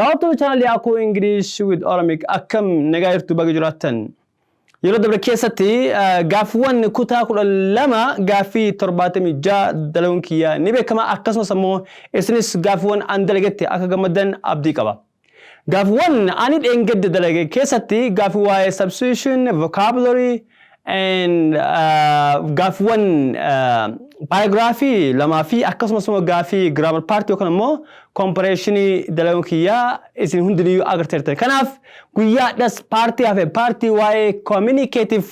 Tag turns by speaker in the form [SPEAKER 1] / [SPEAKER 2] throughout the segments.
[SPEAKER 1] Daawwattoota chaanalii Akoo English with Oromic, akkam nagaa jirtu? Baga jiraattan. Yeroo dabre keessatti gaaffiiwwan kutaa 12 gaaffii 76 dalaguun kiyya ni beekama, akkasumas ammoo isinis gaaffiiwwan an dalagetti akka gammaddan abdii qaba. Gaaffiiwwan ani dheengadda dalage keessatti gaaffii waa'ee substitution, vocabulary and gaaffiiwwan paragraafii lamaa fi akkasumas immoo gaaffii grammar part yookaan immoo comprehensionii dalaguun kiyyaa isin hundiniyyuu agarteertan. Kanaaf guyyaadhas paartii hafe, paartii waa'ee communicative.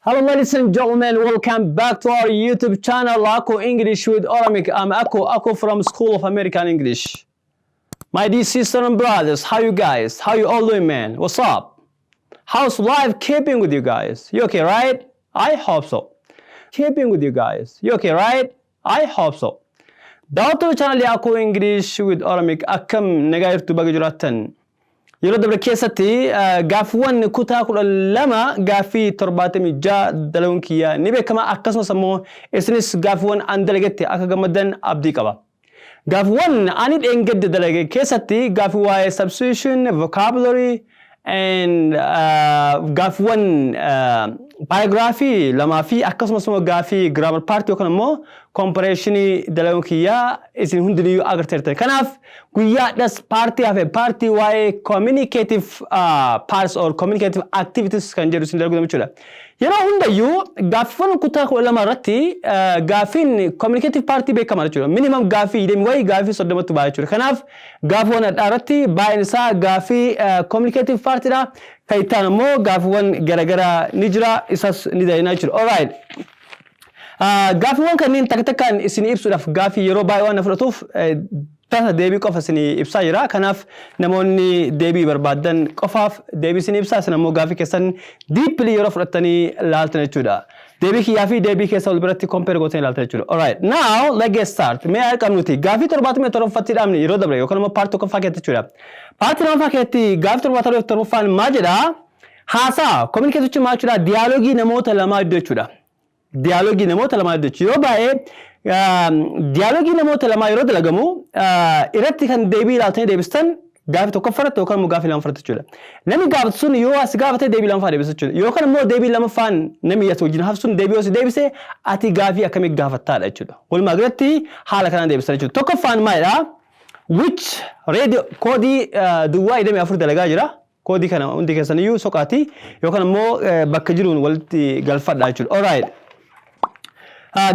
[SPEAKER 1] Hello, ladies and gentlemen, welcome back to our YouTube channel, Ako English with Oromic. I'm Ako, Ako from School of American English. My dear sisters and brothers, how you guys? How you all doing, man? What's up? How's life keeping with you guys? You okay, right? I hope so. Keeping with you guys. You okay, right? I hope so. Daawwattoota chaanalii Akoo English with Oromic, akkam nagaa jirtu? Baga jiraattan. Yeroo dabre keessatti gaaffiiwwan kutaa 12 gaaffii 76 dalaguun kiyya ni beekama, akkasumas ammoo isinis gaaffiiwwan an dalagetti akka gammaddan abdii qaba. Gaaffiiwwan ani dheengadda dalage keessatti gaaffii waa'ee substitution, vocabulary and gaaffiiwwan paragraafii lamaa fi akkasumas immoo gaaffii grammar part yookaan immoo comprehensionii dalaguun kiyyaa isin hundiniyyuu agarteertan. Kanaaf guyyaadhas paartii hafe, paartii waa'ee communicative parts or communicative activities kan jedhu isin dalaguu jechuudha. Yeroo hundayyuu gaaffiiwwan kutaa 12 irratti gaaffiin communicative partii beekamaa jechuudha. Minimum gaaffii 20 wayii, gaaffii 30tti ba'a jechuudha. Kanaaf gaaffiiwwan addaa irratti baay'een isaa gaaffii communicative partiidha. Kan itti aanu immoo gaaffiiwwan garaagaraa ni jira, isas ni dalina jechuudha. Alright. Gaaffiiwwan kanneen takka takkaan isin ibsuudhaaf gaaffii yeroo baay'ee waan na fudhatuuf tasa deebii qofa isin ibsaa jira. Kanaaf namoonni deebii barbaadan qofaaf deebii isin ibsaa, isin ammoo gaaffii keessan deeply yeroo fudhattanii ilaaltan jechuudha. Deebii kiyyaa fi deebii keessa wal biratti compare gootanii ilaaltan jechuudha. Alright, now let's get start. Mee haa qabnuti gaaffii 77ffatti dhaabne yeroo dabre yookaan immoo paartii tokkoffaa keessatti jechuudha. Paartii lammaffaa keessatti gaaffii 77ffaan maal jedhaa? Haasaa communicate jechuun maal jechuudha? Diyaaloogii namoota lamaa iddoo jechuudha. Diyaaloogii namoota lamaa iddoo jechuudha. Yeroo baay'ee diyaaloogii namoota lamaa yeroo dalagamu irratti kan deebii ilaaltanii deebistan gaaffii tokkoffaa irratti yookaan immoo gaaffii lammaffaa irratti jechuudha. Namni gaafatu sun yoo as gaafate deebii lammaffaa deebisa jechuudha. Yookaan immoo deebii lammaffaan namni ati wajjin hafu sun deebii yoo si deebise, ati gaaffii akkamii gaafattaadha jechuudha. Walumaa galatti haala kanaan deebisan jechuudha. Tokkoffaan maalidha? Which radio koodii duwwaa 24 dalagaa jira. Koodii kana hundi keessan iyyuu soqaati yookaan immoo bakka jiruun walitti galfadha jechuudha. Alright.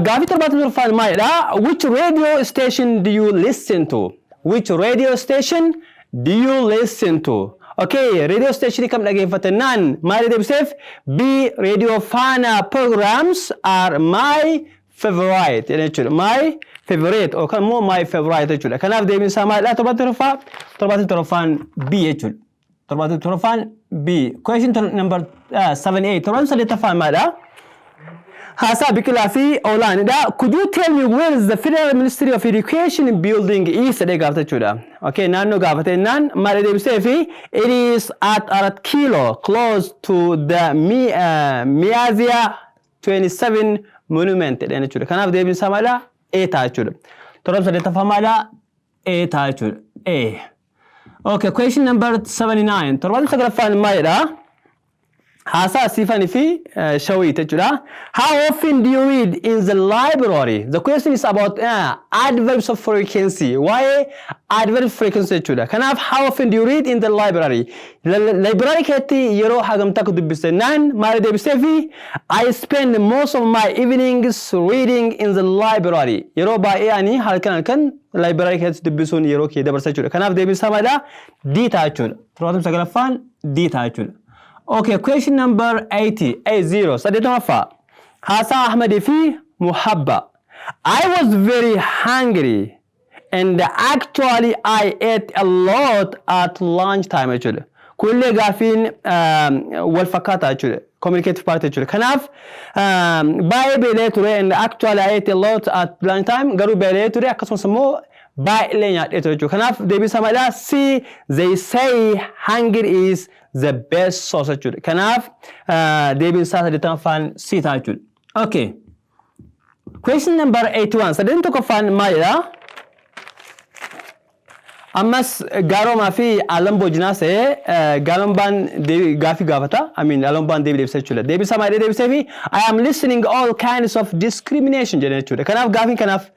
[SPEAKER 1] Gaaffii 77ffaan maalidha? Which radio station do you listen to? Which radio station do you listen to? Okay, radio station kam dhageeffatte naan maali deebiseef? B, Radio Fana programs are my favorite jedha jechuudha. My favorite yookaan immoo my favorite jechuudha. Kanaaf deebiin isaa maalidha? 77ffaa, 77ffaan B jechuudha. 77ffaan B. Question number 78. 78ffaan maalidha? Haasaa Biqilaa fi Olaanidha. Could you tell me where is the Federal Ministry of Education building is, jedhee gaafata jechuudha. Okay, naannoo gaafate naan maal deebisee fi it is at Arat Kilo, close to the Miazia 27 monument jedheen jechuudha. Kanaaf deebiin isaa maalidha? A ta'a jechuudha. 78ffaa maalidha? A ta'a jechuudha. A. Okay, question number 79. 79ffaan maalidha? Haasaa Siifanii fi Shawiit jechuudha. How often do you read in the library? The question is about adverbs of frequency. Waa'ee adverb frequency jechuudha. Kanaaf how often do you read in the library? Library keetti yeroo hagam takka dubbiste naan maal deebisee fi I spend most of my evenings reading in the library. Yeroo baay'ee ani halkan halkan library keessatti dubbisuun yeroo kee dabarsa jechuudha. Kanaaf deebiin isaa maalidha? D ta'a jechuudha. 79ffaan D ta'a jechuudha. Okay, question number 80, 80, 80ffaa. Haasaa Ahmadii fi Muhabba. I was very hungry and actually I ate a lot at lunch time jechuudha. Kunillee gaaffiin wal fakkaataa jechuudha. Communicative part jechuudha. Kanaaf baay'ee beela'ee ture, and actually I ate a lot at lunch time, garuu beela'ee ture, akkasumas immoo Baay'ee nyaadhee ture jechuudha. Kanaaf deebii isaa maalidha? C, they say hunger is the best sauce jechuudha. Kanaaf deebiin isaa 80ffaan C ta'a jechuudha. Okay. Question number 81. 81ffaan maalidha? Ammas Gaaroomaa fi Alamboo jinaa ta'ee Gaalombaan gaafii gaafata. I mean, Alombaan deebii deebisa jechuudha. Deebii isaa maalidha deebisee fi "I am listening all kinds of discrimination" jedhe jechuudha. Kanaaf gaafiin kanaaf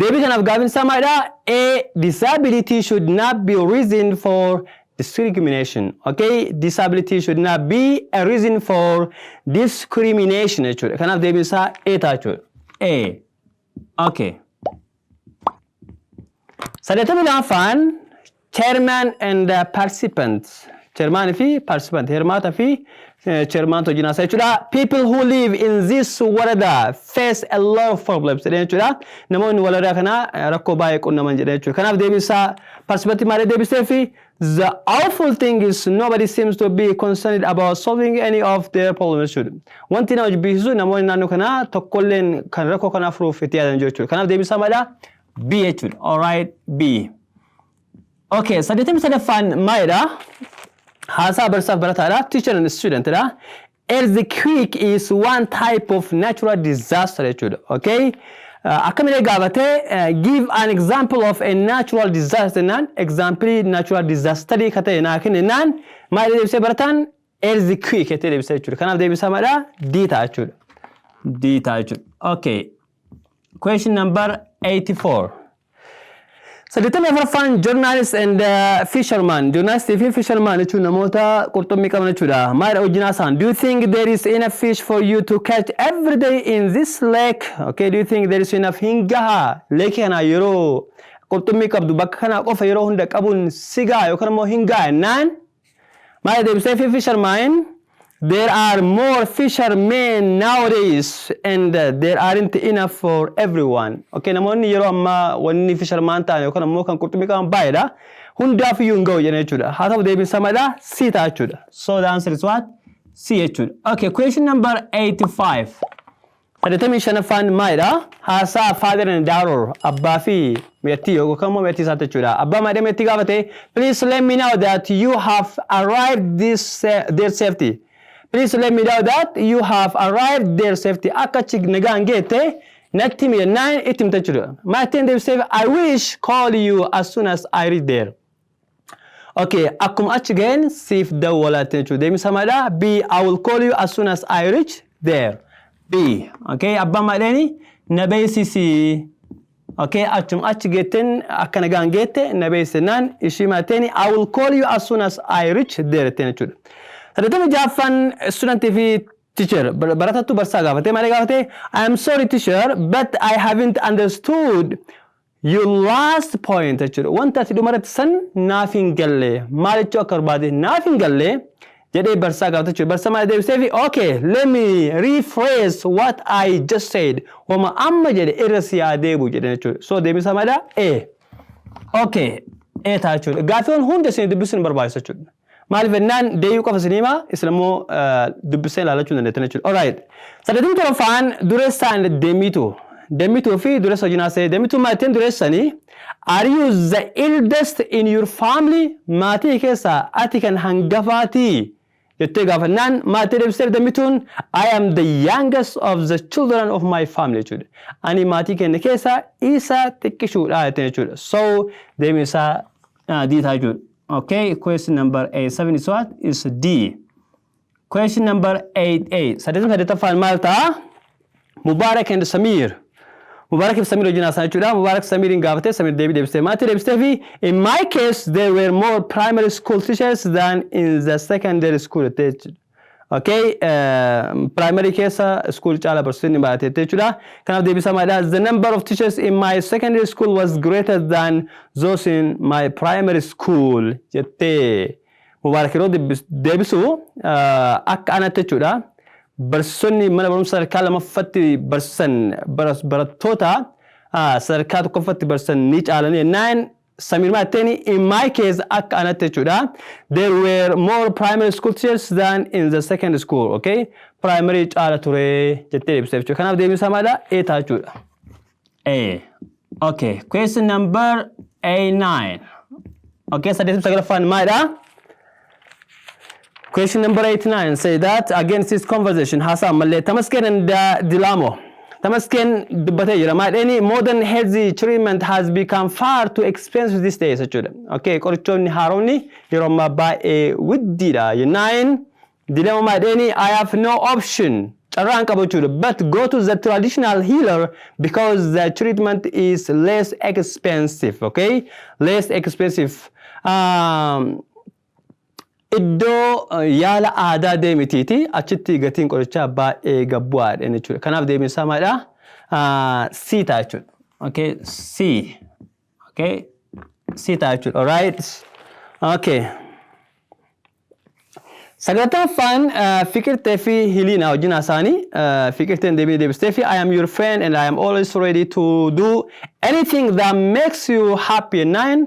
[SPEAKER 1] deebii kanaaf gaafiin isaa maalidha? A, disability should not be reason for discrimination. Okay, disability should not be a reason for discrimination jechuudha. Kanaaf deebiin isaa A ta'a jechuudha. A. Okay. 82ffaan chairman and participants. Chairman fi participant, hirmaata fi chairman wajjin haasa'aa jechuudha. "People who live in this woreda face a lot of problems" jedhee jechuudha. Namoonni waradaa kana rakkoo baay'ee qunnaman jedhee jechuudha. Kanaaf deebiin isaa participant maalee deebisee fi "The awful thing is nobody seems to be concerned about solving any of their problems" jechuudha. Wanti nama jibbisiisu namoonni naannoo kanaa tokkolleen kan rakkoo kanaa furuuf itti yaadan jechuudha. Kanaaf deebiin isaa maalidha? B jechuudha. Alright, B. Okay, 83ffaan maalidha? Haasaa barsiisaaf barataadha. Teacher and student dha. Earthquake is one type of natural disaster jechuudha. Okay? Akkamillee gaafatee "Give an example of a natural disaster" jennaan, example natural disaster ka ta'e naa kenne jennaan, maal deebisee barataan? Earthquake jettee deebisee jechuudha. Kanaaf deebisaa maalidha? D ta'a jechuudha. D ta'a jechuudha. Okay. Question number 84. 84ffaan journalist and fisherman. Journalist fi fisherman jechuun namoota qurxummii qaban jechuudha. Maalidha wajjin haasa'an? "Do you think there is enough fish for you to catch every day in this lake?" Okay, do you think there is enough, hin gahaa? Lake kana yeroo qurxummii qabdu bakka kana qofa yeroo hunda qabuun si gahaa yookaan immoo hin gahaa jennaan, maal deebisee fi fisherman? "There are more fishermen nowadays and there aren't enough for everyone." Okay, namoonni yeroo ammaa wanni fisherman ta'an yookaan ammoo kan qurxummii qaban baay'eedha. Hundaaf iyyuu hin ga'u jedhan jechuudha. Haa ta'u, deebiin isaa maalidha? C ta'a jechuudha. So the answer is what? C jechuudha. Okay, question number 85. 85ffaan maalidha? Haasaa father and daughter, abbaa fi meettii yookaan immoo meettii isaati jechuudha. Abbaa maadhee meettii gaafate? "Please let me know that you have arrived there safety. Please let me know that you have arrived there safety." Akka achi nagaan geette natti himi jennaan itti himte jechuudha. Maatiin deebiseef, "I wish call you as soon as I reach there." Okay, akkuma achi ga'een siif dawwalatte jechuudha. Deebisa maalidha? B, I will call you as soon as I reach there. B. Okay, abbaan maadheeni na beeksisi. Okay, achuma achi geetten akka nagaan geette na beeksisnaan, ishii maateeni "I will call you as soon as I reach there" jetteen jechuudha. 86ffaan studentii fi teacher, baratattu barsaa gaafate. Maal gaafate? "I am sorry, teacher, but I haven't understood your last point" jechuudha. Wanta ati dhumarratti san naaf hin galle, maal jechuu akka barbaade naaf hin galle jedhee barsaa gaafate jechuudha. Barsaa maal deebisee fi? "Okay, let me rephrase what I just said." Wama amma jedhe irra si yaa deebu jedhe jechuudha. So deebisa maalidha? A. Okay, A ta'a jechuudha. Gaaffiiwwan hunda isin dubbisuun barbaachisu jechuudha. Maaliif jennaan, deebii qofa isin hima, isin immoo dubbisee ilaalachuu dandeettan jechuudha. Alright. 87ffaan dureessaan Deemituu. Deemituu fi dureessa wajjin haasa'e. Deemituu maal ittiin dureessanii? "Are you the eldest in your family?" Maatii keessaa ati kan hangafaatii jettee gaafannaan, maatii deebiseef Deemituun? "I am the youngest of the children of my family" jechuudha. Ani maatii keenya keessa isa xiqqishuudha jetteen jechuudha. So deebiin isaa D ta'a jechuudha. Okay, question number 87 is what? Is D. Question number 88. 88ffaan maal ta'a? Mubarak and Samir. Mubarak fi Samir wajjin haasa'an jechuudha. Mubarak Samiriin gaafate, Samir deebii deebisee. Maatii deebisee fi? "In my case, there were more primary school teachers than in the secondary school" jettee jechuudha. Okay, primary keessa school caala barsiisonni baay'ate jechuudha. Kanaaf deebisaa maalidha? "The number of teachers in my secondary school was greater than those in my primary school" jettee Mubaarak yeroo deebisu, akka anatti jechuudha. Barsiisonni mana barumsa sadarkaa lammaffatti barsiisan barattoota sadarkaa tokkoffatti barsiisan ni caalanii jennaan, Samir maal jetteen? "In my case," akka anatti jechuudha, "there were more primary school teachers than in the secondary school." Okay, primary caala ture jettee deebiseef jechuudha. Kanaaf deebiin isaa maalidha? A ta'a jechuudha. A. Okay, question number 89. Okay, 89ffaan maalidha? Question number 89 say that against this conversation haasaa ammallee Tamasken and Dilamo. Tamasken dubbatee jira. Maal jedheni modern healthy treatment has become far too expensive these days jechuudha. Okay, qorichoonni haaromni yeroo ammaa baay'ee widdiidha. Nine Dilamo maal jedheni I have no option. Carraa hin qabu jechuudha. But go to the traditional healer because the treatment is less expensive. Okay, less expensive. Iddoo yaala aadaa deemitiiti achitti gatiin qorichaa baay'ee gad bu'aadha jechuudha. Kanaaf deebiin isaa maalidha? C ta'a jechuudha. Okay, C. Okay, C ta'a jechuudha. Alright. Okay. 90ffaan Fiqirtee fi Hiliinaa wajjin haasa'anii Fiqirteen deebii deebistee fi I am your friend and I am always ready to do anything that makes you happy. Nine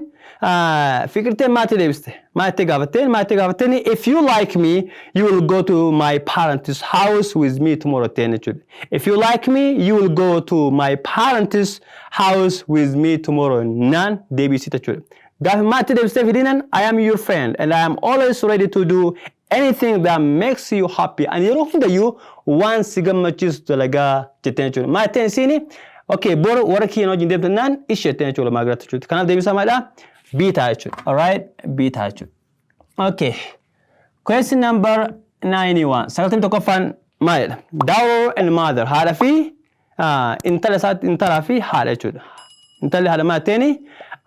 [SPEAKER 1] Fiqirteen maatti deebiste? Maatti gaafatteen? Maatti gaafatteen if you like me you will go to my parents house with me tomorrow jetteen jechuudha. If you like me you will go to my parents house with me tomorrow naan deebisite jechuudha. Gaafi maatti deebistee fidinan I am your friend and I am always ready to do anything that makes you happy. Ani yeroo hundayyuu waan si gammachiisu dalagaa jetteen jechuudha. Maal jetteen isiini? Okay, boru warra kiyyan wajjin deemtannaan ishee jetteen jechuudha maa biratti jechuudha. Kanaaf deebisaa maalidha? B ta'a jechuudha. Alright, B ta'a jechuudha. Okay. Question number 91. 91ffaan maalidha? Daughter and mother. Haadha fi intala isaatti intalaa fi haadha jechuudha. Intalli haadha maal jetteeni?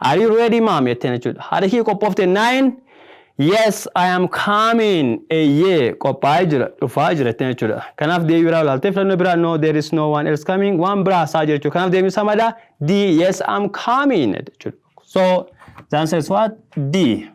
[SPEAKER 1] Are you ready mom jetteen jechuudha. Haadha kiyya qophoofte nine Yes, I am coming. Eeyyee, qophaa'ee jira, dhufaa jira jetteen jechuudha. Kanaaf deebii biraa ilaaltee filannoo biraa no there is no one else coming waan biraa haasaa jira jechuudha. Kanaaf deebiin isaa maalidha? D yes I'm coming jechuudha. So the answer is what? D.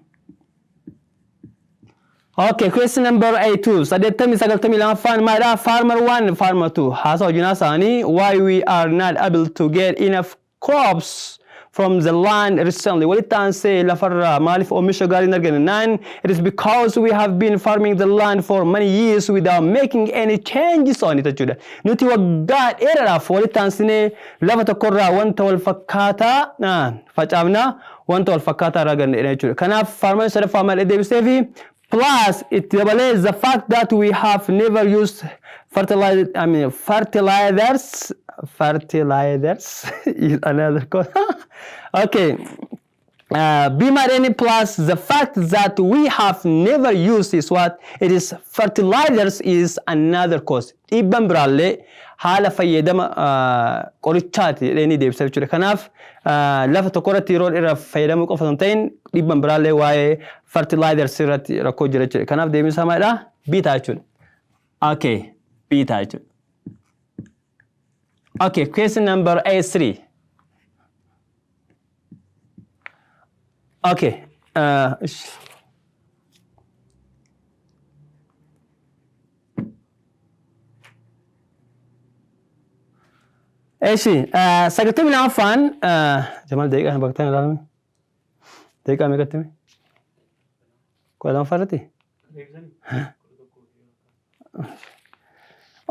[SPEAKER 1] Okay, question number 82. 92ffaan maalidha? Farmer 1, farmer 2. Haasaa wajjin haasa'anii why we are not able to get enough crops from the land recently. Walitti aansee lafarraa maaliif oomisha gaarii hin arganne? Nine, it is because we have been farming the land for many years without making any changes on it jechuudha. Nuti waggaa dheeraadhaaf walitti aansinee lafa tokkorraa wanta wal fakkaataa facaafna wanta wal fakkaataa irraa arganne jechuudha. Kanaaf farmanii sadaffaa maal deebisee fi plus itti dabalee the fact that we have never used fertilizer, I mean fertilizers fertilizers is another cause. Okay. B plus the fact that we have never used is what it is fertilizers is another cause. Dhiibban biraallee haala fayyadama qorichaati jedhee ni deebisa jechuudha. Kanaaf lafa tokko irratti yeroo dheeraaf fayyadamuu qofa osoo hin ta'in dhiibban biraallee waa'ee fertilizers irratti rakkoo jira jechuudha. Kanaaf deebiin isaa maalidha? B ta'a jechuudha. Okay, B ta'a jechuudha. Okay, question number A3. Okay. Eshi, 92ffaan Jamal daqiiqaa kana bakka ilaalame. Daqiiqaa meeqatti hime? 12ffaa irratti?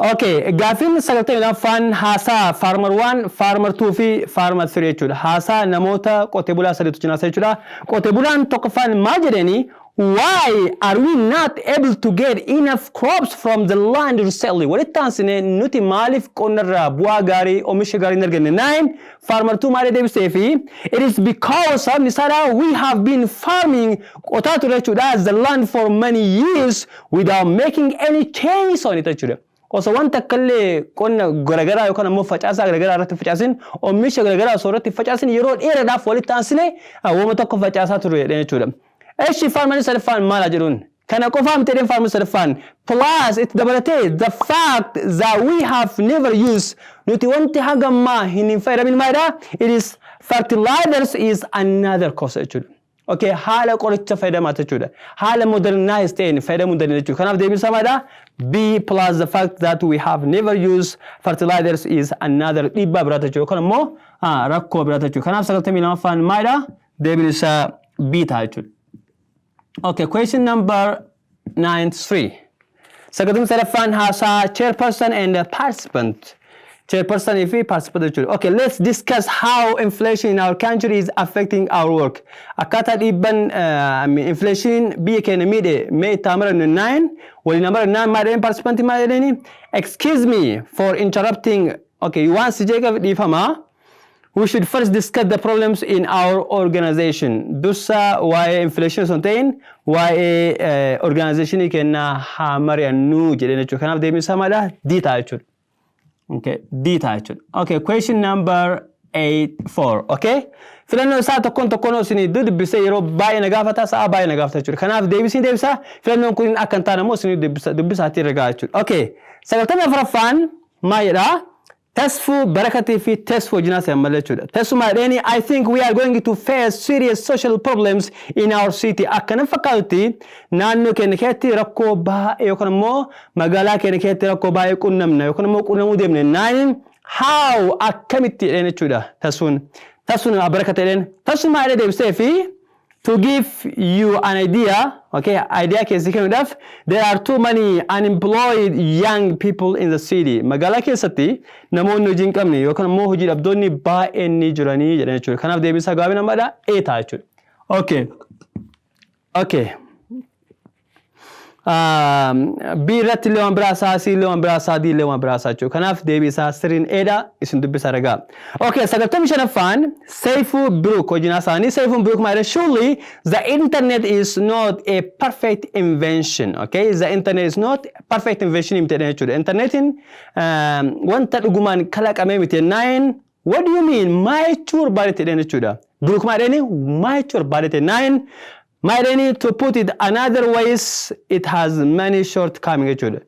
[SPEAKER 1] Okay, gaaffiin 92ffaan haasaa farmer 1, farmer 2 fi farmer 3 jechuudha. Haasaa namoota qotee bulaa sadiitu cinaasa jechuudha. Qotee bulaan tokkoffaan maal jedhanii Why are we not able to get enough crops from the land recently? Walitti aansine nuti maaliif qonnarraa bu'aa gaarii oomisha gaarii hin arganne? Nine, farmer 2 maal deebisee fi it is because sababni isaadha we have been farming qotaa ture jechuudha the land for many years without making any change on it jechuudha. Osoo wanta akkallee qonna garagaraa yookaan ammoo facaasaa garagaraa irratti facaasin oomisha garagaraa osoo irratti facaasin yeroo dheeraadhaaf walitti aansine wama tokko facaasaa ture jedheen jechuudha. Eshi farmanii sadaffaan maal jedhuun? Kana qofaa miti jedheen farmanii sadaffaan. Plus itti dabalatee the fact that we have never used nuti wanti hanga ammaa hin fayyadamin maalidha? It is fertilizers is another cause jechuudha. Okay, haala qoricha fayyadamaa jechuudha. Haala modernize ta'een fayyadamuu hin dandeenye jechuudha. Kanaaf deebiin isaa maalidha? B plus the fact that we have never used fertilizers is another dhiibbaa biraata jechuudha. Yookaan immoo rakkoo biraata jechuudha. Kanaaf 92ffaan maalidha? Deebiin isaa B ta'a jechuudha. Okay, question number 93. 93ffaan haasaa chairperson and participant. Chairperson fi participant jechuudha. Okay, let's discuss how inflation in our country is affecting our work. Akkaataa dhiibban inflation biyya keenya miidhe mee itti haa marannu nine waliin haa marannu nine maal jedheen participant maal jedheeni? Excuse me for interrupting. Okay, waan si jeeqeef dhiifama. We should first discuss the problems in our organization. Dursa waa'ee inflation osoo hin ta'in waa'ee organizationii keenyaa haa mari'annu jedheen jechuudha. Kanaaf deebiin isaa maalidha? D ta'a jechuudha. Okay, D ta'a jechuudha. Okay, question number 8-4. Okay? Filannoo isaa tokkoon tokkoon isin dubbisee yeroo baay'ee na gaafata, sa'a baay'ee na gaafata jechuudha. Kanaaf deebisiin deebisaa filannoon kun akka hin taane immoo isin dubbisaatii irra gahaa jechuudha. Okay, 94ffaan maal jedhaa? Tasfuu Barakatii fi Tasfuu wajjin haasa'an malee jechuudha. Tasfuu maal jedheeni? I think we are going to face serious social problems in our city. Akkana fakkaatutti naannoo keenya keessatti rakkoo baay'ee yookaan immoo magaalaa keenya keessatti rakkoo baay'ee qunnamna yookaan immoo qunnamuu deemne. Nine how akkamitti jedheen jechuudha Tasfuun. Tasfuun Barakata jedheen. Tasfuu maal jedhee deebisee fi to give you an idea, okay, idea keessi kennuudhaaf, there are too many unemployed young people in the city. Magaalaa keessatti namoonni hojii hin qabne yookaan immoo hojii dhabdoonni baay'een ni jiranii jedhan jechuudha. Kanaaf deebiin isaa gabaabina maalidha? A ta'a jechuudha. Okay. B irratti illee waan biraa isaa, C illee waan biraa isaa, D illee waan biraa isaa jechuudha. Kanaaf deebii isaa sirriin A dha, isin dubbisa ragaa. Okay, 95ffaan Seifuu Biruk wajjin haasa'anii Seifuun Biruk maal jedha? Surely the internet is not a perfect invention. Okay, the internet is not perfect invention miti jedhan jechuudha. Internetiin wanta dhugumaan kalaqamee miti. Nine, what do you mean? Maal jechuu barbaadetti jedhan jechuudha. Biruk maal jedhani? Maal jechuu barbaadetti? Nine maal, to put it another ways, it has many shortcomings jechuudha.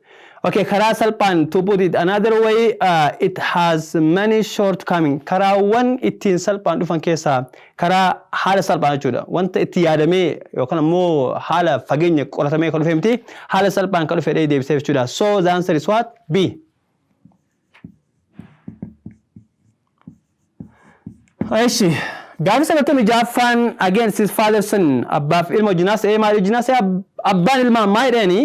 [SPEAKER 1] Okay, karaa salphaan, to put it another way, it has many shortcomings. Karaawwan ittiin salphaan dhufan keessaa karaa haala salphaan jechuudha. Wanta itti yaadamee yookaan ammoo haala fageenya qoratamee kan dhufe miti, haala salphaan kan dhufe deebisee jechuudha. So the answer is what? B. Eshi. Gaaffii 96ffaan against his father son abbaaf ilma wajjin haasa'ee maal wajjin haasa'ee abbaan ilmaa maal jedhanii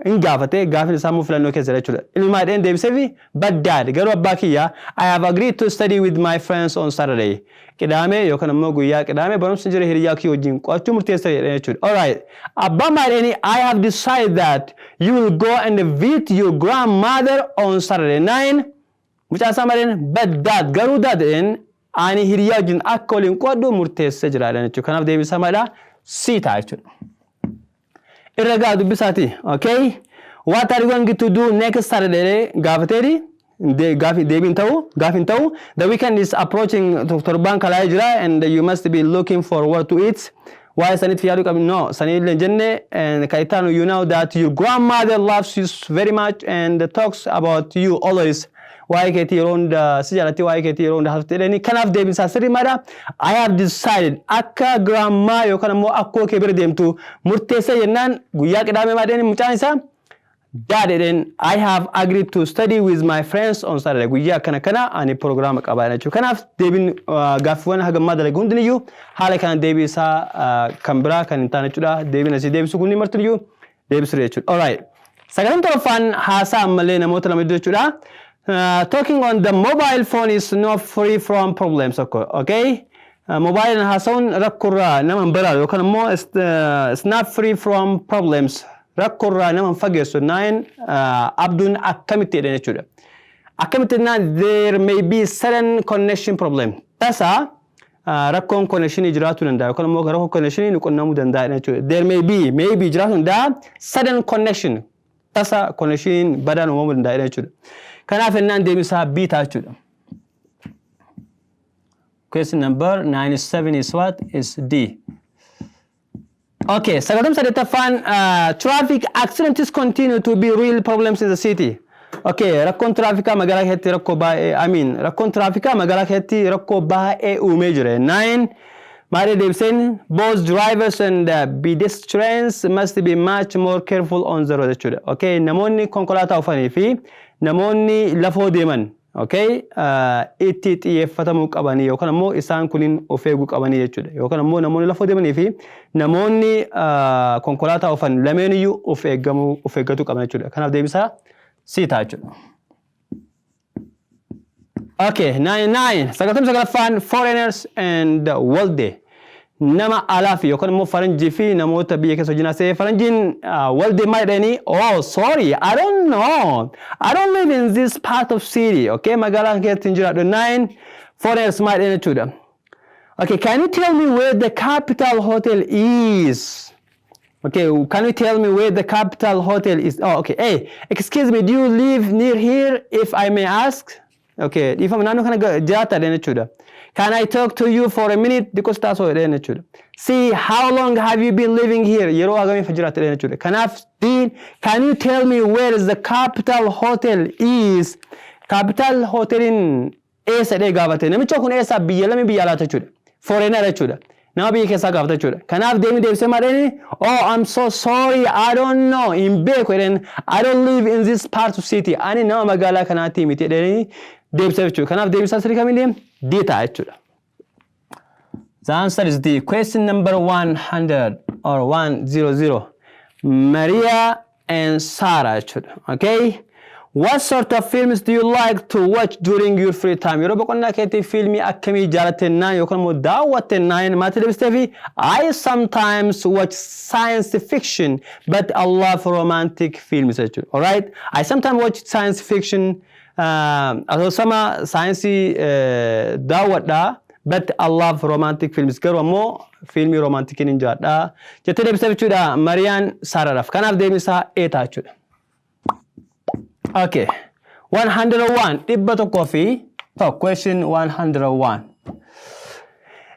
[SPEAKER 1] hin gaafate gaaffiin isaa immoo filannoo keessa jira jechuudha. Ilmi maal jedheen deebisee fi but dad garuu abbaa kiyya, I have agreed to study with my friends on Saturday. Qidaamee yookaan immoo guyyaa qidaamee barumsa jira hiriyaa kiyya wajjin qo'achuu murteessa jedheen jechuudha. Alright. Abbaan maal jedhanii? I have decided that you will go and visit your grandmother on Saturday. Nine. Mucaan isaa maal jedheen? But dad garuu dad jedheen ani hiriyaa wajjin akka waliin qo'adhu murteessee jira jedhan jechuudha. Kanaaf deebiin isaa maalidha? C ta'a jechuudha. Irra gaa dubbisaati. Okay? What are you going to do next Saturday? Gaafateeri. Gaafi deebiin ta'u gaafi hin ta'u. The weekend is approaching, torbaan kalaa'ee jira, and you must be looking forward to it. Waa'ee sanitti yaaduu qabni no sanii illee hin jenne and kan itti aanu you know that your grandmother loves you very much and talks about you always. Waa'ee keetii yeroo hunda si jaalatti waa'ee keetii yeroo hunda haasofti jedhanii kanaaf deebiin isaa sirrii maadha? I have decided akka grandma yookaan ammoo akkoo kee bira deemtu murteessee jennaan guyyaa qidaamee maal jedhanii mucaan isaa dad jedheen I have agreed to study with my friends on Saturday guyyaa akkana kana ani proogiraama qabaa jechuudha. Kanaaf deebiin gaaffiiwwan hagammaa dalage hundiniyyuu haala kanaan deebii isaa kan biraa kan hin taane jechuudha. Deebiin asii deebisu kunniin martiniyyuu deebisuu jechuudha. Alright. 97ffaan haasaa ammallee namoota lama gidduu jechuudha. Talking on the mobile phone is not free from problems. Okay? Mobaayiliin haasa'uun rakkoorraa nama hin baraaru yookaan immoo it's not free from problems. Rakkoorraa nama hin fageessu. Nine abduun akkamitti jedhan jechuudha. Akkamitti jennaan there may be sudden connection problem. Tasa rakkoon connection jiraachuu danda'a yookaan immoo rakkoo connection nu qunnamuu danda'a jechuudha. There may be jiraachuu danda'a sudden connection. Tasa connection badaan uumamuu danda'a jechuudha. Kanaaf jennaan deebisaa B ta'a jechuudha. Question number 97 is what? Is D. Okay, 98ffaan traffic accidents continue to be real problems in the city. Okay, rakkoon tiraafikaa magaalaa keessatti rakkoo baay'ee, I mean, rakkoon tiraafikaa magaalaa keessatti rakkoo baay'ee uumee jira. Nine, maal deebiseen both drivers and pedestrians must be much more careful on the road jechuudha. Okay, namoonni konkolaataa oofanii fi namoonni lafoo deeman okay, itti xiyyeeffatamuu qabanii yookaan ammoo isaan kunin of eeguu qabanii jechuudha. Yookaan ammoo namoonni lafoo deemanii fi namoonni konkolaataa oofan lameeniyyuu of eeggamuu of eeggatuu qaban jechuudha. Kanaaf deebisaa C ta'a jechuudha. Okay, 99, 99ffaan, foreigners and Walde. Nama alaa fi yookaan immoo faranjii fi namoota biyya keessa hojii naasee faranjiin Walde maal jedhanii? "Oh, sorry, I don't know. I don't live in this part of city." Okay, magaalaa keessatti hin jiraadhu. Nine foreigners maal jedhanii jechuudha. Okay, "Can you tell me where the Capital Hotel is?" Okay, "Can you tell me where the Capital Hotel is?" Oh, okay. "Hey, excuse me, do you live near here, if I may ask?" Okay, dhiifama, naannoo kana jiraata jedheen jechuudha. "Can I talk to you for a minute?" Xiqqoo taasoo jedheen jechuudha. "See, how long have you been living here?" Yeroo hagamiif jiraatta jedheen jechuudha. Kanaaf, D, "Can you tell me where is the Capital Hotel is?" Capital Hotelin eessa jedhee gaafate. Namicha kun eessa biyya lama biyya alaata jechuudha. Foreigner jechuudha. Nama biyya keessaa gaafata jechuudha. Kanaaf deemee deebisee maal jedheni? "Oh, I'm so sorry, I don't know." Hin beeku jedheen. "I don't live in this part of city." Ani nama magaalaa kanaatti miti jedheni deebisee jechuudha. Kanaaf deebisaa sirrii kamiin D ta'a jechuudha. The answer is D. Question number 100 or 100. Maria and Sarah jechuudha. Okay? What sort of films do you like to watch during your free time? Yeroo boqonnaa keetti fiilmii akkamii jaalatennaan yookaan immoo daawwattennaan maatti deebistee fi "I sometimes watch science fiction, but I love romantic films" jechuudha. Alright? I sometimes watch science fiction, asoosama saayinsii daawwadhaa, but I love romantic films, garuu ammoo fiilmii romantikiin hin jaalladha jettee deebistee jechuudha Mariyaan Saaraadhaaf. Kanaaf deebisaa A ta'a jechuudha. Okay. 101, 101, question 101.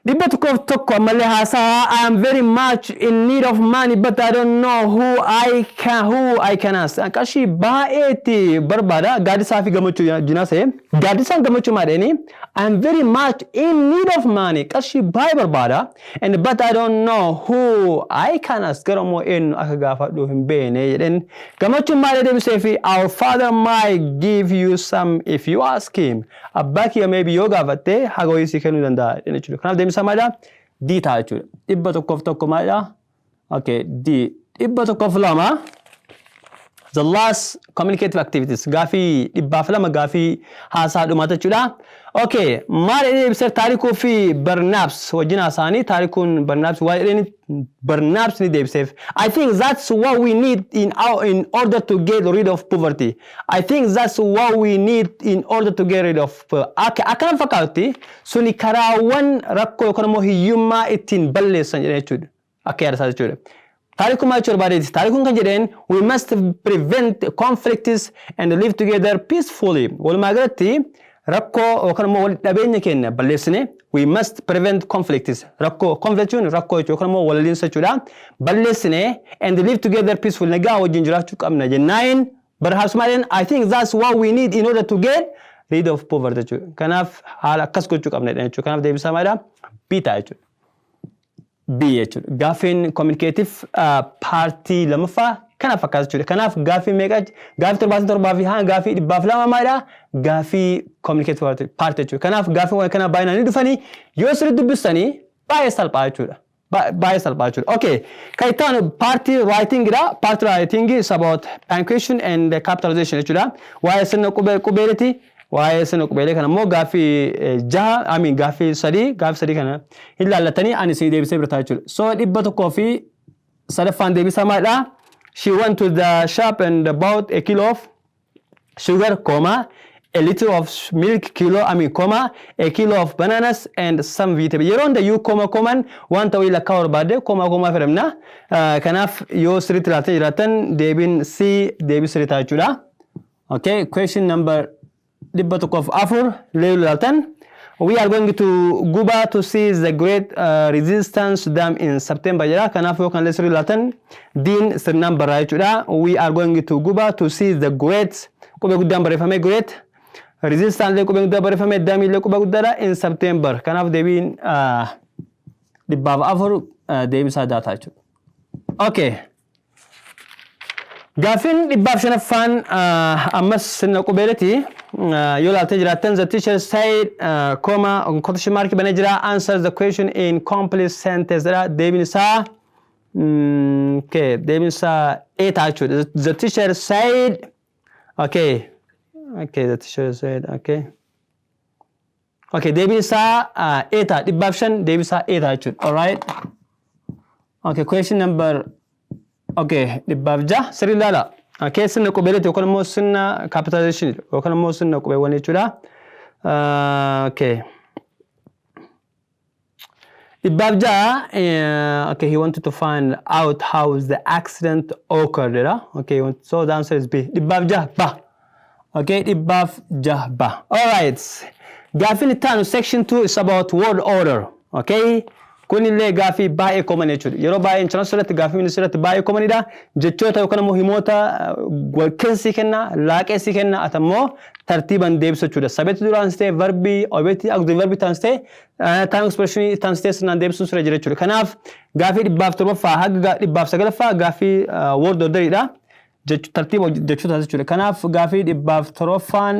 [SPEAKER 1] 101 ammallee haasaa. "I am very much in need of money, but I don't know who I can ask." Qarshii baay'eetti barbaada. Gaaddisaa fi Gammachuu jinaasee. Gaaddisaan Gammachuu maal jedhanii? "I am very much in need of money." Qarshii baay'ee barbaada. And but I don't know who I can ask. Garuu immoo eenyu akka gaafadhu hin beekne jedheen. Gammachuun maal deebisee fi? "Our father might give you some if you ask him." Abbaa kiyya maybe yoo gaafatte haga wayii sii kennuu danda'a jechuudha. Kanaaf deebisaa maalidha? D ta'a jechuudha. 101 maalidha? Okay, D. 102, the last communicative activities, gaafii 102 gaafii haasaa dhumaata jechuudha. Okay, maal jedhee ibsa? Taarikuu fi Barnaabs wajjin haasa'anii Taarikuun Barnaabs waa jedheen Barnaabs ni deebiseef. "I think that's what we need in order to get rid of poverty." I think that's what we need in order to get rid of akka akkana fakkaatutti suni karaawwan rakkoo yookaan immoo hiyyummaa ittiin balleessan jedhee jechuudha. Akka yaada isaa jechuudha. Taarikuun maal jechuu barbaadeeti? Taarikuun kan jedheen, "We must prevent conflicts and live together peacefully." Walumaa galatti rakkoo yookaan immoo walitti dhabeenya keenya balleessine, we must prevent conflicts. Rakkoo, conflict jechuun rakkoo jechuudha yookaan immoo walaliinsa jechuudha. Balleessine and live together peacefully, nagaa wajjin jiraachuu qabna jennaan Barhaasumaaleen "I think that's what we need in order to get rid of poverty" jechuudha. Kanaaf haala akkas gochuu qabna jechuudha. Kanaaf deebisaa maalidha? B ta'a jechuudha. B jechuudha. Gaaffiin communicative partii lammaffaa kana fakkaata jechuudha. Kanaaf gaaffii meeqa? Gaaffii 77 fi hanga gaaffii 102 maalidha? Gaaffii communicative partii jechuudha. Kanaaf gaaffiiwwan kana baay'inaan ni dhufanii yoo sirriitti dubbistanii baay'ee salphaa jechuudha. Baay'ee salphaa jechuudha. Okay. Kan itti aanu partii writingidha. Partii writing is about punctuation and capitalization jechuudha. Waa'ee sirna qubeeliti. Waa'ee sirna qubeelee kana immoo gaaffii jaha, I mean gaaffii sadii kana hin laallatanii ani isin deebisee bira jechuudha. So 103ffaan deebisaa maalidha? She went to the shop and bought a kilo of sugar, comma, a liter of milk, kilo, I mean, comma, a kilo of bananas and some vegetables. Yeroo hundayyuu comma commaan wanta wayii lakkaa'uu barbaadde comma comma fayyadamna. Kanaaf yoo sirriitti ilaaltanii jiraattan deebiin C deebii sirrii ta'a jechuudha. Okay, question number 104 lee ilaaltan. We are going to Guba to see the Great Resistance Dam in September jedha. Kanaaf yoo kan sirrii ilaaltan D'n sirnaan barraa jechuudha. We are going to Guba to see the great, qubee guddaan barreeffame, Great Resistance illee qubee guddaan barreeffame, Dam illee qubee guddaadha, in September. Kanaaf deebiin 104 deebisaa D ta'a jechuudha. Okay. Gaaffiin 105ffaan ammas sirna qubeeleti. Yoo ilaaltee jiraattan, the teacher said, comma, quotation mark banee jira, "Answer the question in complete sentence" jedha. Deebiin isaa, okay, deebiin isaa A ta'a jechuudha. The teacher said, okay, the teacher said, okay. Okay, deebiin isaa A ta'a. 105 deebiin isaa A ta'a jechuudha. Alright. Okay, question number, okay, 106 sirrii ilaala. Okay, sirna qubeeleeti yookaan immoo sirna capitalization yookaan immoo sirna qubeewwan jechuudha. Okay. 106, okay, he wanted to find out how the accident occurred jedha. Okay, so the answer is B. 106 ba. Okay, 106 ba. Alright. Gaaffiin itti aanu section 2 is about word order. Okay. Kunillee gaaffii baay'ee common jechuudha. Yeroo baay'ee entrance irratti, gaaffii ministeera irratti baay'ee commonidha. Jechoota yookaan immoo himoota wal keessi kenna, laaqeessi kenna, ati immoo tartiiban deebisu jechuudha. Subjectii duraan ta'e, verbii, objectii, auxiliary verbii ta'an ta'e, time expressionii ta'an ta'e, sirnaan deebisuun sirra jira jechuudha. Kanaaf gaaffii 107ffaa haga 109ffaa gaaffii word orderidha. Tartiiba jechoota jechuudha. Kanaaf gaaffii 107ffaan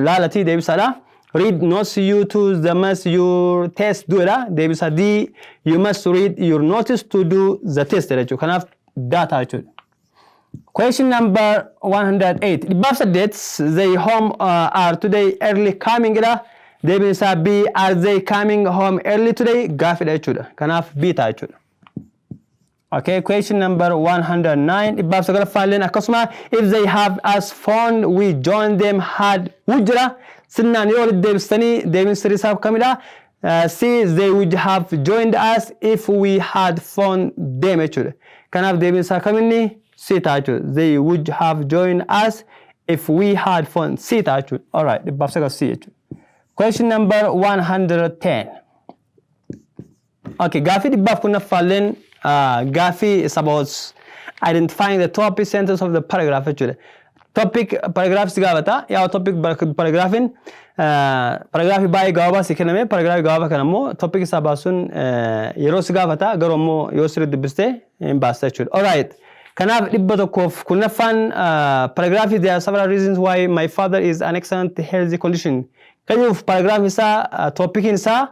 [SPEAKER 1] laalatii deebisaadha. Read notes you to the must your test do dha. Deebisa D, you must read your notice to do the test jechuudha. Kanaaf data jechuudha. Question number 108. 108, they home are today early coming dha. Deebiin isaa B, are they coming home early today? Gaaffiidha jechuudha. Kanaaf B ta'a jechuudha. Okay, question number 109. 109ffaalleen akkasuma, if they have us phone we join them had would jira. Sirnaan yoo walitti deebistanii deebiin sirrii isaa kamidha? C, they would have joined us if we had phoned them jechuudha. Kanaaf deebiin isaa kaminni? C ta'a jechuudha. They would have joined us if we had phoned. C ta'a jechuudha. Alright, 109 C jechuudha. Question number 110. Okay, gaaffii 110ffaalleen gaaffii is about identifying the topic sentence of the paragraph jechuudha. Topic paragraph si gaafata. Yaa, topic paragraphin paragraphii baay'ee gabaabaa si kenname, paragraphii gabaabaa kana immoo topic isaa baasuun yeroo si gaafata, garuu immoo yoo sirrii dubbiste hin baasta jechuudha. Alright. Kanaaf 110ffaan paragraphii "There are several reasons why my father is an excellent healthy condition." Kanaaf paragraphii isaa topiciin isaa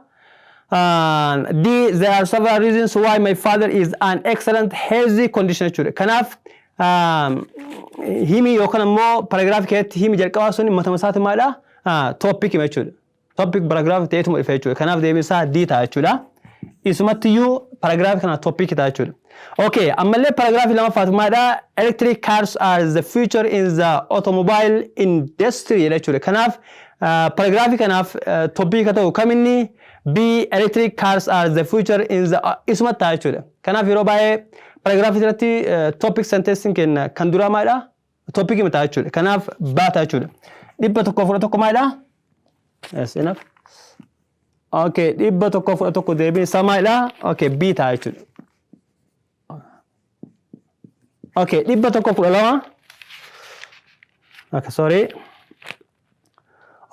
[SPEAKER 1] D, there are several reasons why my father is an excellent healthy condition jechuudha. Kanaaf himi yookaan immoo paragraphii keessatti himi jalqabaa sun matama isaati maalidha? Topic hima jechuudha. Topic paragraphii ta'eetuma dhufe jechuudha. Kanaaf deebiin isaa D ta'a jechuudha. Isumattiyyuu paragraphii kana topic ta'a jechuudha. Okay, ammallee paragraphii lamaffaatu maalidha? "Electric cars are the future in the automobile industry" jedha jechuudha. Kanaaf paragraphii kanaaf topic ta'u kaminni? B, electric cars are the future in the isumatti ta'a jechuudha. Kanaaf yeroo baay'ee paragraphii irratti topic sentencing kenna kan duraa maalidha? Topic hima ta'a jechuudha. Kanaaf B ta'a jechuudha. 111 maalidha? Yes, enough. Okay, 111 deebiin isaa maalidha? Okay, B ta'a jechuudha. Okay, 112. Okay, sorry.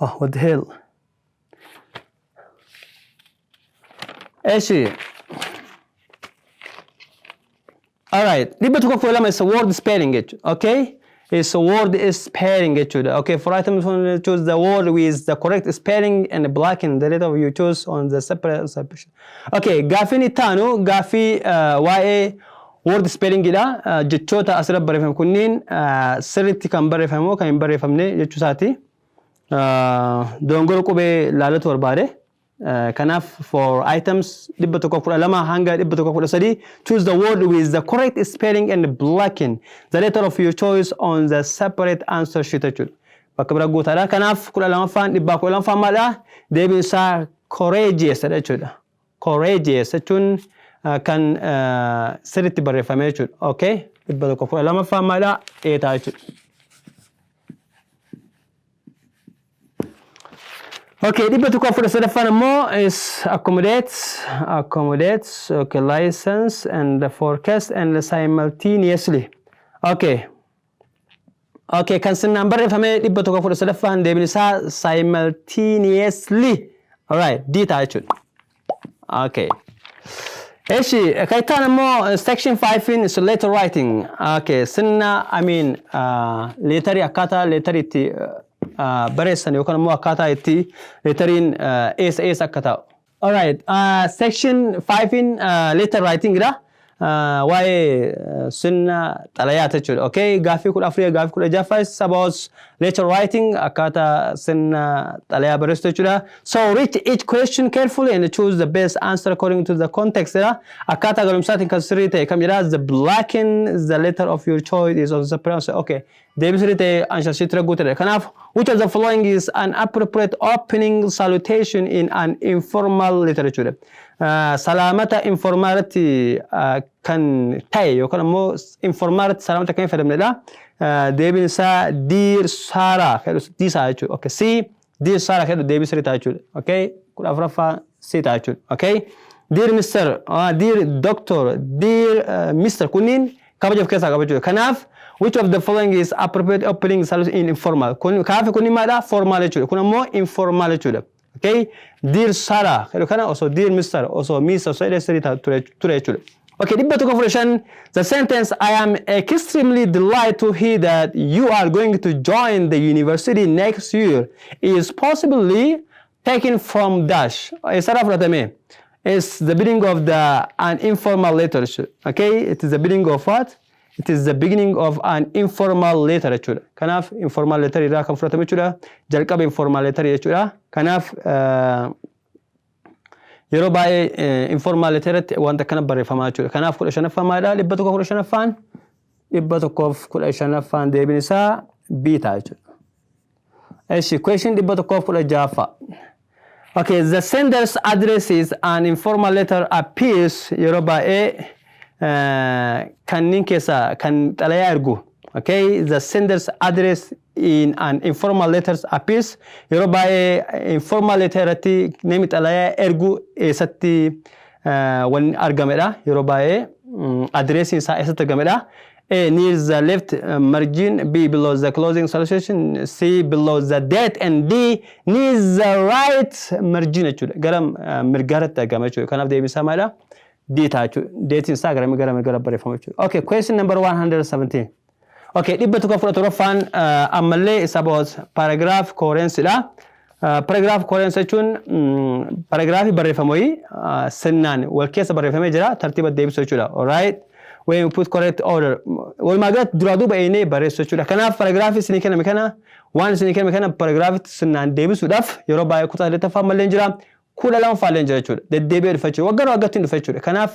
[SPEAKER 1] Oh, what the hell? Eshi. Alright, 112 is a word spelling jechuudha. Okay? It's a word spelling jechuudha. Okay, for items one, choose the word with the correct spelling and blacken the letter you choose on the separate separation. Okay, gaaffiin itti aanu gaaffii waa'ee word spelling dha. Jechoota asirra barreeffame kunniin sirriitti kan barreeffame moo kan hin barreeffamne jechuu isaati. Dogongora qubee laalatu barbaade. Kanaaf for items 112 hanga 113, choose the word with the correct spelling and blacken the letter of your choice on the separate answer sheet jechuudha. Bakka bira guutaadha. Kanaaf 12ffaan, 112ffaan maalidha? Deebiin isaa courageous dha jechuudha. Courageous jechuun kan sirriitti barreeffame jechuudha. Okay? 112ffaan maalidha? A ta'a jechuudha. Okay, 113ffaan immoo is accommodate, okay, license and the forecast and simultaneously. Okay. Okay, kan sirnaan barreeffame 113ffaan deebiin isaa simultaneously. Alright, D ta'a jechuudha. Okay. Eshi, kan itti aanu immoo section 5 is letter writing. Okay, sirna, I mean, letterii, akkaataa letterii itti barreessan yookaan immoo akkaataa itti letteriin eessa eessa akka taa'u. Alright, section 5 in letter writing dha. Waa'ee sirna xalayaati jechuudha. Okay, gaaffii 14, gaaffii 16ffaa is about letter writing, akkaataa sirna xalayaa barreessu jechuudha. So read each question carefully and choose the best answer according to the context jedha. Akkaataa galumsaatiin kan sirrii ta'e kam jedha? The blacken the letter of your choice is on the pronounce. Okay. Deebii sirrii ta'e ansharsiitti guutedha. Kanaaf, which of the following is an appropriate opening salutation in an informal letter jechuudha. Salaamata informal irratti kan ta'e yookaan ammoo informal irratti salaamata kan fayyadamnedha. Deebiin isaa "Dear Sarah" kan jedhu diisaa jechuudha. Okay, C, "Dear Sarah" kan jedhu deebii sirrii ta'a jechuudha. Okay, 14ffaa C ta'a jechuudha. Okay. Dear Mr., Dear Doctor, Dear Mr. kunniin kabaja of keessaa qaba jechuudha. Kanaaf, which of the following is appropriate opening salutation in informal? Kun kaafi kun maadha? Formal jechuudha. Kun ammoo informal jechuudha. Okay? "Dear Sarah" jedhu kana osoo "Dear Mr." osoo "Miss" osoo jedhee sirrii ture jechuudha. Okay, 115, the sentence "I am extremely delighted to hear that you are going to join the university next year" is possibly taken from dash. Eessarraa fudhatame? It's the beginning of the an informal letter. Okay, it is the beginning of what? It is the beginning of an informal letter jechuudha. Kanaaf informal letter irraa kan fudhatame jechuudha. Jalqaba informal letter jechuudha. Kanaaf yeroo baay'ee informal letter irratti wanta akkana barreeffamaa jechuudha. Kanaaf 15ffaan maalidha? 115ffaan, 115ffaan deebiin isaa B ta'a jechuudha. Eshi, question 116ffaa. Okay, the sender's address is an informal letter appears yeroo baay'ee kanneen keessaa kan xalayaa ergu. Okay, the sender's address in an informal letters appears yeroo baay'ee informal letter irratti namni xalayaa ergu eessatti wanni argamedha? Yeroo baay'ee adreesiin isaa eessatti argamedha? A, near the left margin, B, below the closing salutation, C, below the date and D, near the right margin jechuudha. Gara mirgaarratti argama jechuudha. Kanaaf deebiin isaa maalidha? D ta'a jechuudha. Dateiin isaa gara mirgaara barreeffama jechuudha. Okay, question number 117. Okay, 117ffaan ammallee is about paragraph coherence dha. Paragraph coherence jechuun paragraafii barreeffamu wayii sirnaan wal keessa barreeffamee jira, tartiiba deebisuu jechuudha. Alright. When we put correct order. Walumaa galatti duraa duuba eenyee barreessuu jechuudha. Kanaaf paragraafii isinii kenname kana, waan isinii kenname kana paragraafitti sirnaan deebisuudhaaf yeroo baay'ee kutaa saddeettaffaa mallee jira. 12ffaa illee jira jechuudha. Deddeebi'ee dhufa jechuudha. Waggaa waggaatti dhufa jechuudha. Kanaaf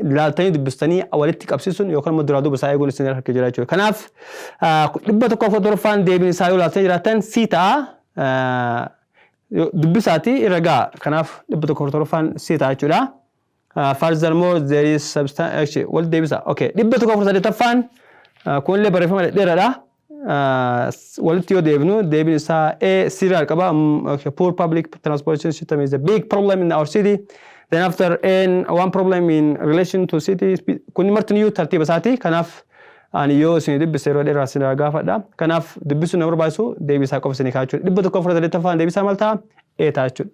[SPEAKER 1] ilaaltanii dubbistanii walitti qabsiisuun yookaan immoo duraa duuba isaa eeguun isin harka jira jechuudha. Kanaaf 117ffaan deebiin isaa yoo ilaaltanii jiraattan C ta'a. Dubbisaati irra ga'a. Kanaaf 117ffaan C ta'a jechuudha. Furthermore, there is substance wal deebisa. Okay, 118ffaan kunillee barreeffama dheeraadha. Walitti yoo deebinu deebiin isaa A serial qaba. Okay, poor public transportation system is a big problem in our city. Then after N, one problem in relation to city, kun martiniyyuu tartiiba isaati. Kanaaf ani yoo isin dubbise yeroo dheeraa isin gaafadha. Kanaaf dubbisuun nama barbaachisu deebii isaa qofa isinii kaa'achuudha. 118ffaan deebii isaa maal ta'a? A ta'a jechuudha.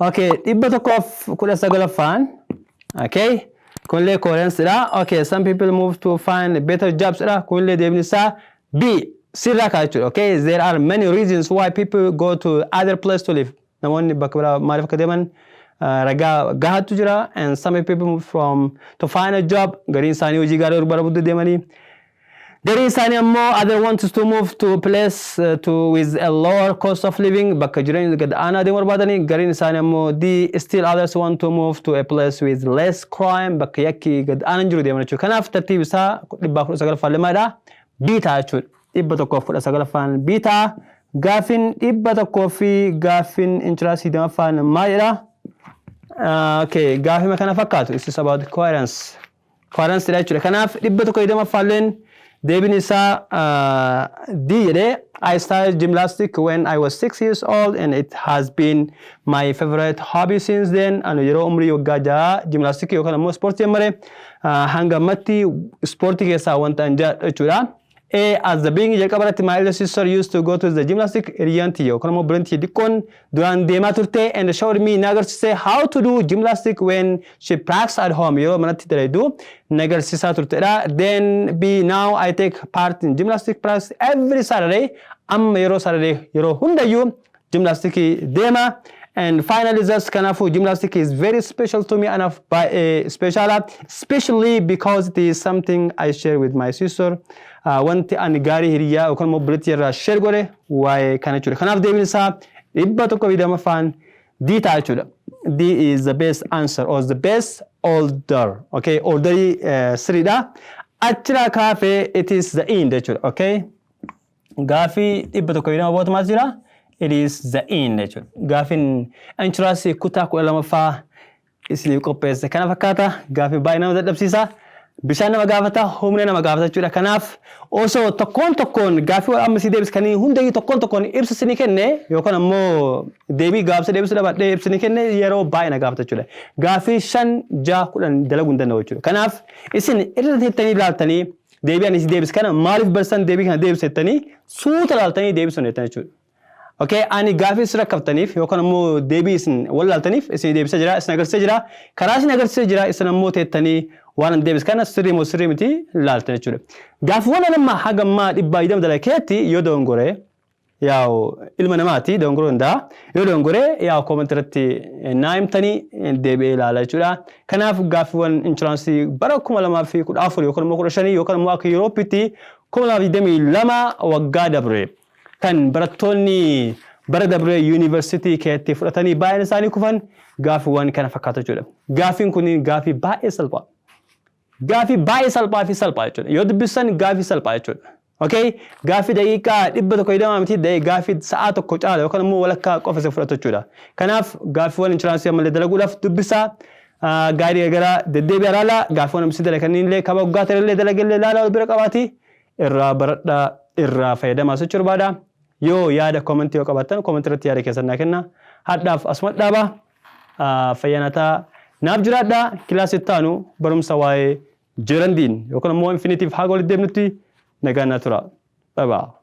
[SPEAKER 1] Okay, 119ffaan. Okay. Kunillee coherence dha. Okay, some people move to find better jobs dha. Kunillee deebiin isaa B sirraa ka'a jechuudha. Okay, there are many reasons why people go to other place to live. Namoonni bakka biraa maaliif akka deeman ragaa gahaatu jira. And some people move from to find a job. Gariin isaanii hojii gaarii barbaadu deemanii. Gariin isaanii ammoo other wants to move to a place to with a lower cost of living, bakka jireenya gad aanaa deemuu barbaadanii. Gariin isaanii ammoo D, still others want to move to a place with less crime, bakka yakki gad aanaan jiru deeman jechuudha. Kanaaf tartiibi isaa 119ffaan lamaadha. B ta'a jechuudha. 119ffaan B ta'a. Gaaffiin 100 fi gaaffiin entrance 20ffaan maal jedha? Okay, gaaffii kana fakkaatu. This is about coherence. Coherence dha jechuudha. Kanaaf 120ffaalleen deebiin isaa D jedhee. I started gymnastics when I was 6 years old and it has been my favorite hobby since then. Ani yeroo umrii waggaa 6 gymnastics yookaan ammoo ispoortii mare, hanga ammatti ispoortii keessaa wanta an jaalladhu jechuudha. A, at the beginning, jalqaba irratti, my elder sister used to go to the gymnastic, hiriyyaan tiyya yookaan immoo obboleen tiyya xiqqoon duraan deemaa turte, and showed me, na agarsiise, how to do gymnastic when she practiced at home, yeroo manatti dalagdu na agarsiisaa turtedha. Then B, now I take part in gymnastic practice every Saturday, amma yeroo Saturday yeroo hundayyuu gymnasticii deema. And finally, thus, kanaafuu gymnastic is very special to me, anaaf baay'ee special, especially because it is something I share with my sister. Wanti ani gaarii hiriyaa yookaan immoo obboleettii irraa share godhe waa'ee kana jechuudha. Kanaaf deebiin isaa 120ffaan D ta'a jechuudha. D is the best answer or the best order. Okay, orderii sirriidha. Achirraa kaafee it is the end jechuudha. Okay. Gaafii 120 booda maal jira? It is the end jechuudha. Gaafiin entrance kutaa 12ffaa isiniif qopheesse kana fakkaata. Gaafii baay'ee nama dadhabsiisa. Bishaan nama gaafata, humna nama gaafata jechuudha. Kanaaf osoo tokkoon tokkoon gaafii amma si deebis kan hundayyuu tokkoon tokkoon ibsa isinii kenne yookaan ammoo deebii gaafsa deebisuu dhabadhee ibsa isinii kenne, yeroo baay'ee na gaafata jechuudha. Gaafii 5, 6, 10 dalaguu hin danda'u jechuudha. Kanaaf isin irra teettanii ilaaltanii, deebii ani si deebis kana maaliif barsan deebii kana deebisa jettanii suuta ilaaltanii deebisuu jettan jechuudha. Okay, ani gaafii isin rakkaftaniif yookaan ammoo deebii isin wallaaltaniif isin deebisee jira, isin agarsiisee jira. Karaa isin agarsiisee jira, isin ammoo teettanii waan an deebis kana sirrii moo sirrii miti ilaaltan jechuudha. Gaafiiwwan amma haga ammaa 120 dalageetti yoo dogongore, yaa'u ilma namaati, dogongoruu danda'a. Yoo dogongore, yaa'u comment irratti naa himtanii deebi'ee ilaala jechuudha. Kanaaf gaaffiiwwan entrance bara 2014 yookaan immoo 15 yookaan immoo akka Yuurooppiitti 2022 waggaa dabre kan barattoonni bara dabre yuunivarsiitii keessatti fudhatanii baay'een isaanii kufan gaaffiiwwan kana fakkaatu jechuudha. Gaaffiin kun gaaffii baay'ee salphaa. Gaaffii baay'ee salphaa fi salphaa jechuudha. Yoo dubbistan gaaffii salphaa jechuudha. Okay? Gaaffii daqiiqaa 120 miti, gaaffii sa'aa tokko caala yookaan immoo walakkaa qofa isa fudhatu jechuudha. Kanaaf gaaffiiwwan entrance ammallee dalaguudhaaf dubbisaa, gaarii garaagaraa deddeebi'aa ilaalaa, gaaffiiwwan namni dalagan illee kaba waggaa ta'e dalagallee ilaalaa, wal bira qabaati irraa baradhaa, irraa fayyadamaa sochuu barbaada. Yoo yaada comment yoo qabaattan, comment irratti yaada keessan naa kenna. Hadhaaf asuma dhaaba. Fayyanataa naaf jiraadhaa. Kilaasii itti aanu barumsa waa'ee gerundiin yookaan immoo infinitive haga walitti deemnutti nagaan naa tura. Bye bye.